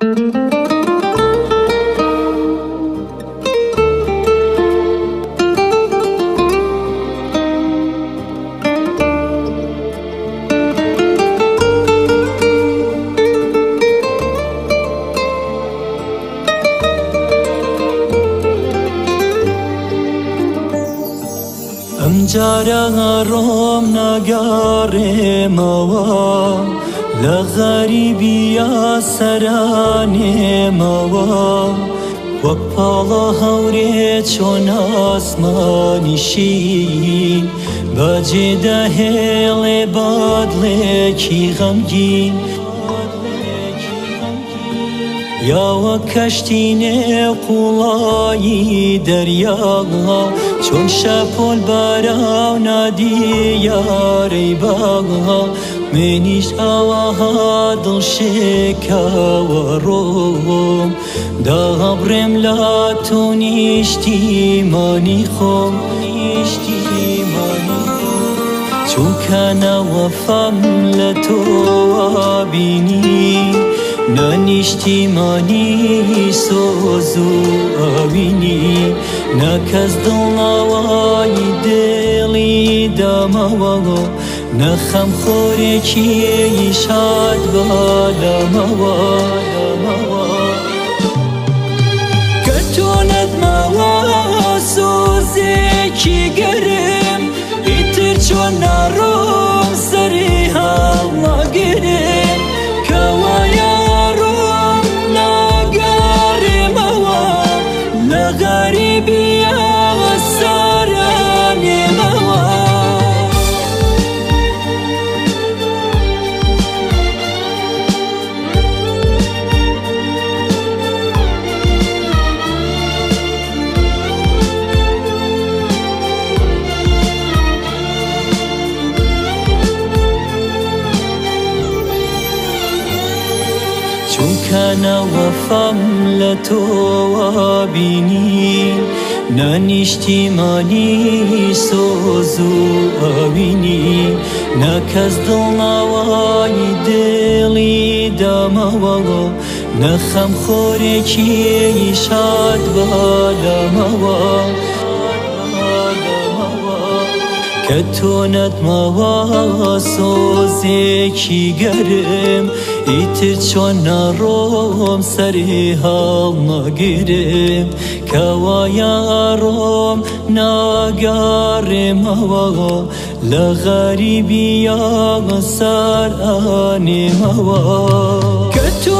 ئەم جارە ڕۆم ناگەڕێمەوە لە غەریبیا سەرانێمەوە وەک پاڵە هەورێ چۆن ئاسمانی شین بەجێ دەهێڵێ بادڵێکی غەمگین یا وەک کەشتی نێو قوڵایی دەریا چۆن شەپۆل باراو نادیارەی با منیش ئاواها دڵ شێکاوە ڕۆم دابڕێم لە تۆ نیشتیمانی خۆم چونکە نەوەفام لە تۆوە بینی نە نیشتیمانی سۆز و ئاوینی نە کەس دڵناوای دڵی دامەوە نە خەمخۆرێکی شاد بەلامەوە کە تۆ نەدماوە سۆزێکی گەرم ئیتر چۆن ناڕۆم سەری هەڵناگرم کەوایە ڕۆم ناگەڕێمەوە لە غەریبیە سەرانێمەوە. چونکە نەوەفام لە تۆوە بینی نە نیشتیمانی سۆز و ئاوینی نە کەس دڵناوای دڵی دامەوە نە خەمخۆرێکی شاد بەلامەوە کە تۆ نەدماوە سۆزێکی گەرم ئیتر چۆن ناڕۆم سەری هەڵناگرم کەوایە ڕۆم ناگەڕێمەوە لە غەریبیا سەر ئانێمەوە کە تۆ